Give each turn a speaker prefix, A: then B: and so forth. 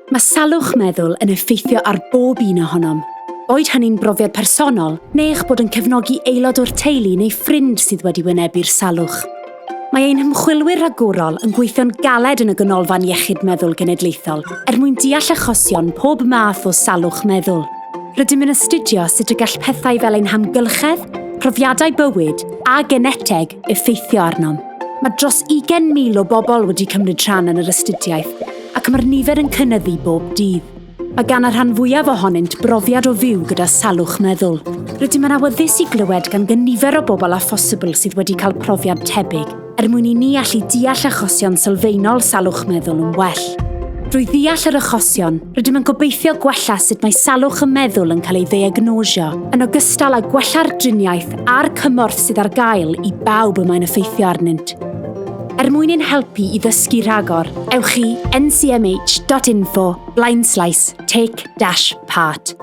A: Mae salwch meddwl yn effeithio ar bob un ohonom. Boed hynny'n brofiad personol neu eich bod yn cefnogi aelod o'r teulu neu ffrind sydd wedi wynebu'r salwch. Mae ein hymchwilwyr rhagorol yn gweithio'n galed yn y Ganolfan Iechyd Meddwl Genedlaethol er mwyn deall achosion pob math o salwch meddwl. Rydym yn astudio sut y gall pethau fel ein hamgylchedd, profiadau bywyd a geneteg effeithio arnom. Mae dros 20,000 o bobl wedi cymryd rhan yn yr astudiaeth ac mae'r nifer yn cynyddu bob dydd. Mae gan y rhan fwyaf ohonynt brofiad o fyw gyda salwch meddwl. Rydym yn awyddus i glywed gan gynifer o bobl â phosibl sydd wedi cael profiad tebyg, er mwyn i ni allu deall achosion sylfaenol salwch meddwl yn well. Drwy ddeall yr achosion, rydym yn gobeithio gwella sut mae salwch y meddwl yn cael ei ddeiagnosio, yn ogystal â gwella'r driniaeth a'r cymorth sydd ar gael i bawb y mae'n effeithio arnynt. Er mwyn ein helpu i ddysgu rhagor, ewch i ncmh.info blaenslaes take-part.